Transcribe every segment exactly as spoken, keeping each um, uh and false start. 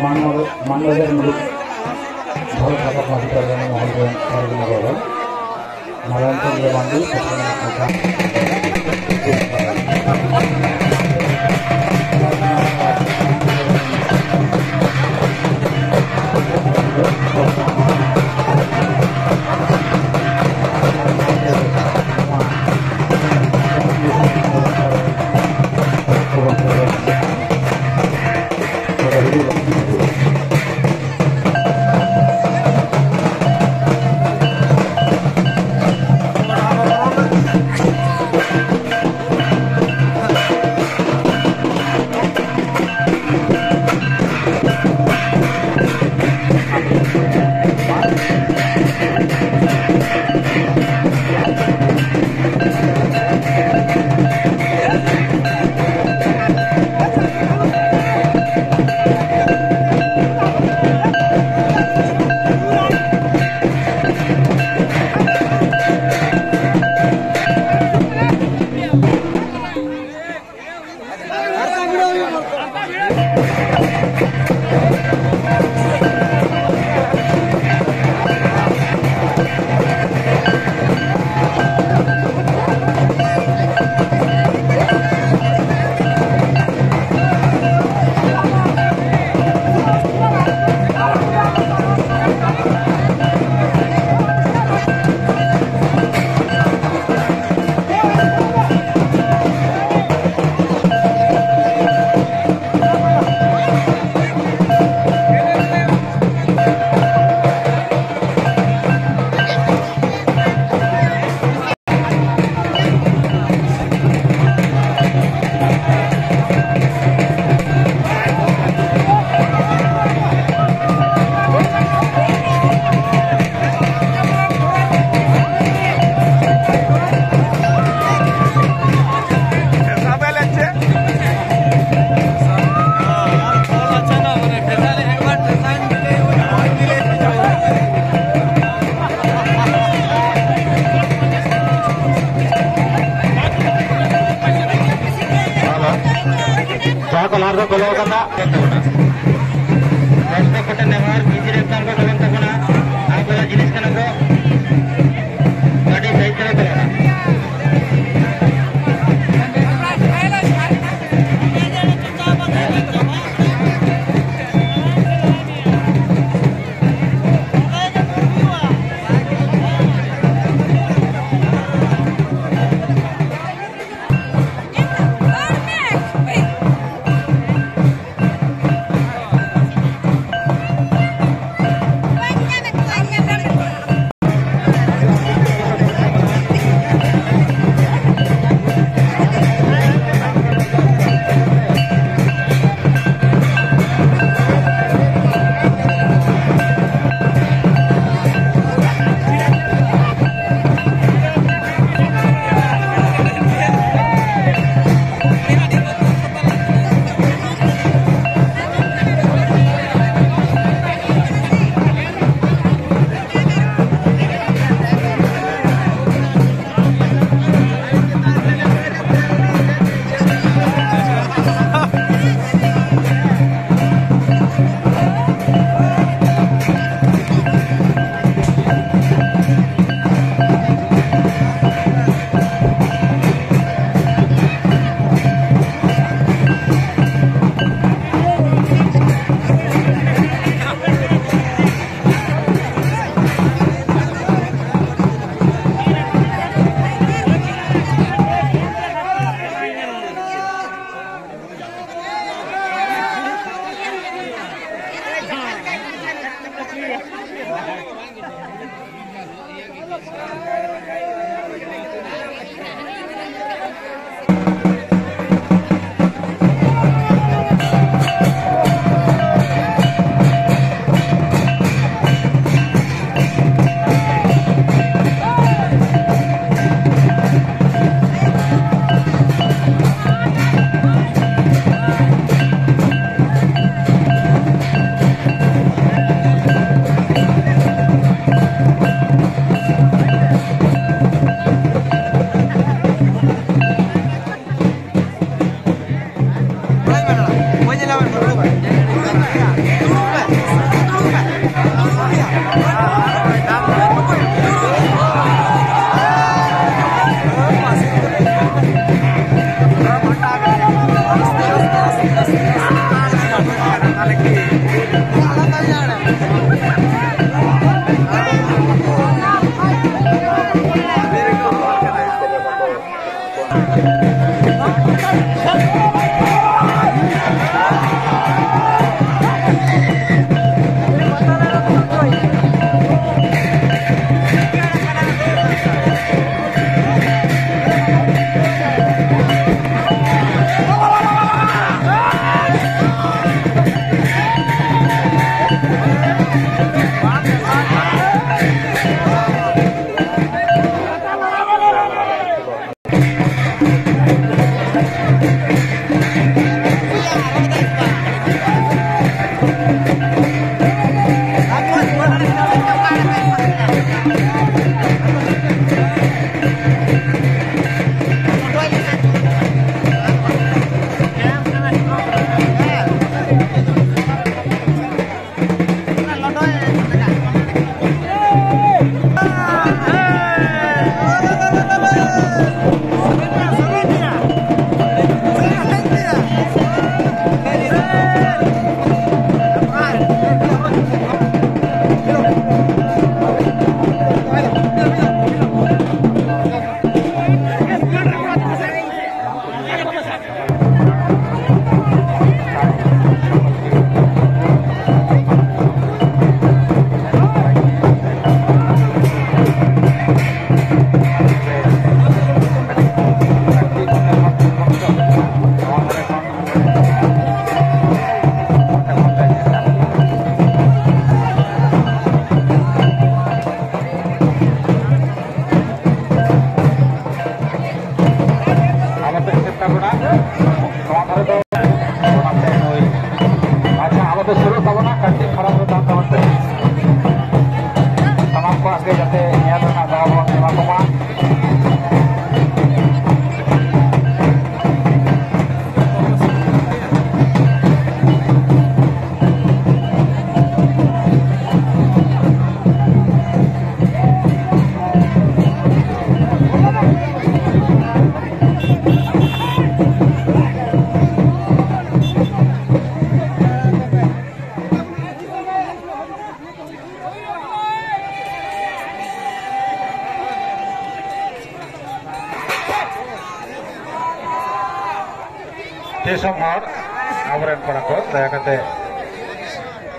ᱢᱟᱱᱚᱛ, ᱢᱟᱱᱚᱛ ᱢᱩᱲᱩᱫ ᱵᱷᱟᱨᱚᱛ ᱨᱟᱠᱟᱵ ᱢᱟᱹᱡᱷᱤ ᱯᱟᱨᱜᱟᱱᱟ ᱢᱚᱦᱚᱞ ᱨᱮᱱ ᱯᱟᱨᱜᱟᱱᱟ ᱵᱟᱵᱟ ᱱᱟᱨᱟᱭᱚᱱ ᱪᱚᱸᱫᱽᱨᱚ ᱢᱟᱱᱰᱤ ᱥᱟᱥᱚᱱ ᱱᱟᱠᱷᱟ ᱠᱚ ᱞᱟᱦᱟ ᱨᱮᱠᱚ ᱵᱚᱞᱚ ᱟᱠᱟᱱᱟ᱾ ᱫᱚᱨᱥᱚᱠ ᱠᱚᱴᱷᱮᱱ ᱱᱮᱦᱚᱨ, ᱵᱷᱤᱛᱤᱨ ᱨᱮ ᱮᱠᱫᱚᱢ ᱠᱚ ᱵᱚᱞᱚᱱ ᱛᱟᱵᱚᱱᱟ᱾ ᱟᱵᱚᱣᱟᱜ ᱡᱤᱱᱤᱥ ᱠᱟᱱᱟ ᱠᱚ, ᱟᱹᱰᱤ ᱫᱟᱭᱤᱛᱛᱚ ᱨᱮ ᱵᱚᱞᱚᱱᱟ᱾ ᱟᱞᱚᱯᱮ ᱮᱥᱮᱫ ᱛᱟᱵᱚᱱᱟ᱾ ᱱᱚᱣᱟ ᱫᱷᱟᱨᱮ ᱫᱚ ᱚᱱᱟᱛᱮ ᱱᱩᱭ, ᱟᱪᱪᱷᱟ, ᱟᱞᱚᱯᱮ ᱥᱩᱨᱩᱜ ᱛᱟᱵᱚᱱᱟ, ᱠᱟᱹᱴᱤᱡ ᱠᱷᱟᱨᱟᱯ ᱨᱮ ᱛᱟᱦᱮᱱ ᱛᱟᱵᱚᱱ ᱯᱮ᱾ ᱥᱟᱱᱟᱢ ᱠᱚᱣᱟᱜ ᱜᱮ ᱡᱟᱛᱮ ᱧᱮᱞ ᱨᱮᱱᱟᱜ ᱫᱟᱣ ᱵᱚᱱ ᱮᱢᱟ ᱠᱚᱢᱟ᱾ ᱫᱤᱥᱚᱢ ᱦᱚᱲ, ᱟᱵᱚᱨᱮᱱ ᱠᱚᱲᱟ ᱠᱚ, ᱫᱟᱭᱟ ᱠᱟᱛᱮ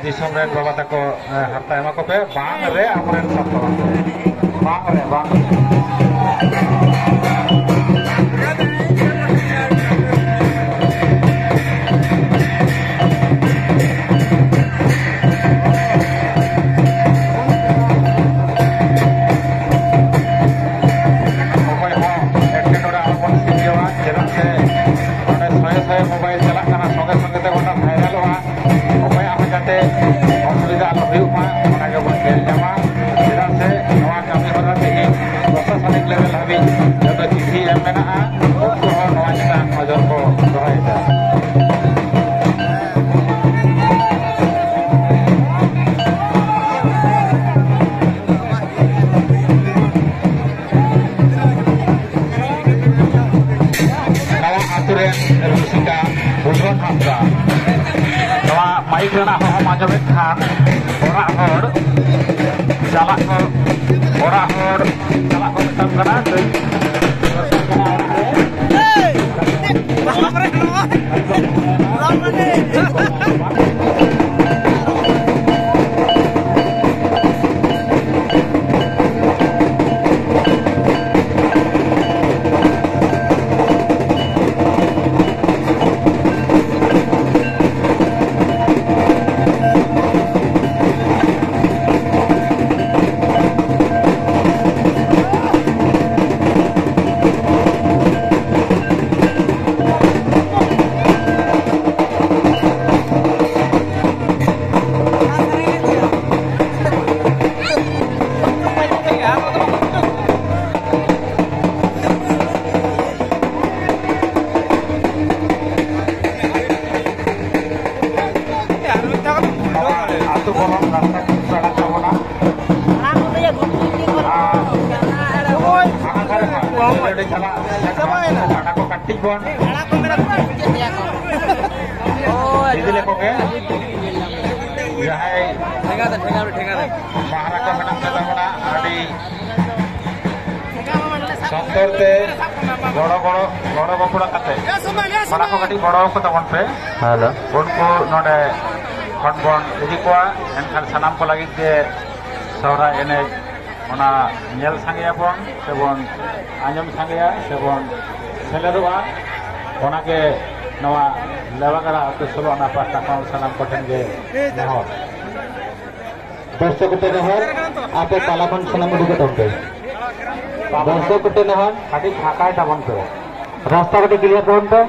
ᱫᱤᱥᱚᱢ ᱨᱮᱱ ᱵᱟᱵᱟ ᱛᱟᱠᱚ, ᱮ, ᱦᱟᱨᱛᱟ ᱮᱢᱟ ᱠᱚᱯᱮ᱾ ᱵᱟᱝ ᱨᱮ ᱟᱵᱚᱨᱮᱱ ᱥᱟᱱᱛᱟᱲ ᱠᱚ, ᱵᱟᱝ ᱨᱮ, ᱵᱟᱝ ᱨᱮ᱾ ᱚᱠᱚᱭ ᱦᱚᱸ ᱮᱴᱠᱮᱴᱚᱬᱮ ᱟᱞᱚᱵᱚᱱ ᱥᱤᱨᱡᱟᱹᱣᱟ, ᱪᱮᱫᱟᱜ ᱥᱮ ᱱᱚᱰᱮ ᱥᱚᱭᱮ ᱥᱚᱭᱮ ᱢᱳᱵᱟᱭᱤᱞ ᱪᱟᱞᱟᱜ ᱠᱟᱱᱟ, ᱥᱚᱸᱜᱮ ᱥᱚᱸᱜᱮ ᱛᱮ ᱜᱚᱴᱟ ᱵᱷᱟᱭᱨᱟᱞᱚᱜᱼᱟ᱾ ᱚᱠᱚᱭᱟᱜ ᱦᱚᱸ ᱡᱟᱛᱮ ᱚᱥᱩᱵᱤᱫᱷᱟ ᱟᱞᱚ ᱦᱩᱭᱩᱜ ᱢᱟ, ᱚᱱᱟ ᱜᱮᱵᱚᱱ ᱧᱮᱞ ᱧᱟᱢᱟ᱾ ᱪᱮᱫᱟᱜ ᱥᱮ ᱱᱚᱣᱟ ᱠᱟᱹᱢᱤ ᱦᱚᱨᱟ ᱛᱮᱜᱮ ᱯᱨᱚᱥᱟᱥᱚᱱᱤᱠ ᱞᱮᱵᱮᱞ ᱦᱟᱹᱵᱤᱡ ᱡᱚᱛᱚ ᱪᱤᱴᱷᱤ ᱮᱢ ᱢᱮᱱᱟᱜᱼᱟ, ᱩᱱᱠᱩ ᱦᱚᱸ ᱱᱚᱣᱟ ᱪᱮᱛᱟᱱ ᱱᱚᱡᱚᱨ ᱠᱚ ᱫᱚᱦᱚᱭᱮᱫᱟ᱾ ᱱᱚᱣᱟ ᱟᱹᱛᱩ ᱨᱮᱱ ᱨᱩᱥᱤᱠᱟ ᱵᱩᱫᱷᱚᱱ ᱦᱟᱸᱥᱫᱟ, ᱱᱚᱣᱟ ᱢᱟᱭᱤᱠ ᱨᱮᱱᱟᱜ ᱦᱚᱦᱚᱢ ᱟᱸᱡᱚᱢᱮᱫ ᱠᱷᱟᱱ, ᱚᱲᱟᱜ ᱦᱚᱲ ᱪᱟᱞᱟᱜ ᱠᱚ, ᱚᱲᱟᱜ ᱦᱚᱲ ᱪᱟᱞᱟᱜ ᱠᱚ ᱢᱮᱛᱟᱢ ᱠᱟᱱᱟ, ᱠᱟᱹᱡ ᱱᱚᱣᱟ ᱟᱹᱛᱩ ᱵᱚᱞᱚᱱ ᱨᱟᱥᱛᱟ ᱠᱚ ᱥᱟᱲᱟ ᱛᱟᱵᱚᱱᱟ᱾ ᱟᱨ ᱦᱟᱱᱟ ᱫᱷᱟᱨᱮ ᱠᱷᱚᱱ ᱱᱚᱰᱮ ᱪᱟᱞᱟᱜ ᱠᱟᱰᱟ ᱠᱚ ᱠᱟᱹᱴᱤᱡ ᱵᱚᱱ ᱤᱫᱤ ᱞᱮᱠᱚ ᱜᱮ᱾ ᱡᱟᱦᱟᱸᱭ ᱢᱟᱦᱟᱨᱟ ᱠᱚ ᱢᱮᱱᱟᱜ ᱠᱚ ᱛᱟᱵᱚᱱᱟ, ᱟᱹᱰᱤ ᱥᱚᱱᱛᱚᱨ ᱛᱮ ᱜᱚᱲᱚ ᱜᱚᱲᱚ ᱜᱚᱲᱚ ᱜᱚᱯᱚᱲᱚ ᱠᱟᱛᱮ ᱠᱚᱲᱟ ᱠᱚ ᱠᱟᱹᱴᱤᱡ ᱜᱚᱲᱚ ᱟᱠᱚ ᱛᱟᱵᱚᱱ ᱯᱮ᱾ ᱦᱮᱞᱳ᱾ ᱩᱱᱠᱩ ᱱᱚᱰᱮ ᱠᱷᱚᱱ ᱵᱚᱱ ᱤᱫᱤ ᱠᱚᱣᱟ᱾ ᱮᱱᱠᱷᱟᱱ ᱥᱟᱱᱟᱢ ᱠᱚ ᱞᱟᱹᱜᱤᱫ ᱜᱮ ᱥᱚᱦᱨᱟᱭ ᱮᱱᱮᱡ ᱚᱱᱟ ᱧᱮᱞ ᱥᱟᱸᱜᱮᱭᱟᱵᱚᱱ ᱥᱮᱵᱚᱱ ᱟᱸᱡᱚᱢ ᱥᱟᱸᱜᱮᱭᱟ ᱥᱮᱵᱚᱱ ᱥᱮᱞᱮᱫᱚᱜᱼᱟ᱾ ᱚᱱᱟᱜᱮ ᱱᱚᱣᱟ ᱞᱮᱣᱟᱜᱟᱲᱟ ᱟᱹᱛᱩ ᱥᱳᱞᱳ ᱟᱱᱟ ᱯᱟᱦᱴᱟ ᱠᱷᱚᱱ ᱥᱟᱱᱟᱢ ᱠᱚᱴᱷᱮᱱ ᱜᱮ ᱱᱮᱦᱚᱨ᱾ ᱫᱚᱨᱥᱚᱠ ᱠᱚᱴᱷᱮᱱ ᱱᱮᱦᱚᱨ, ᱟᱯᱮ ᱛᱟᱞᱟ ᱠᱷᱚᱱ ᱥᱟᱱᱟᱢ ᱩᱰᱩᱠᱚᱜ ᱛᱟᱵᱚᱱ ᱯᱮ᱾ ᱫᱚᱨᱥᱚᱠ ᱠᱚᱴᱷᱮᱱ ᱱᱮᱦᱚᱨ, ᱠᱟᱹᱴᱤᱡ ᱯᱷᱟᱸᱠᱟᱭ ᱛᱟᱵᱚᱱ ᱯᱮ᱾ ᱨᱟᱥᱛᱟ ᱠᱟᱹᱴᱤᱡ ᱠᱞᱤᱭᱟᱨ ᱛᱟᱵᱚᱱ ᱯᱮ᱾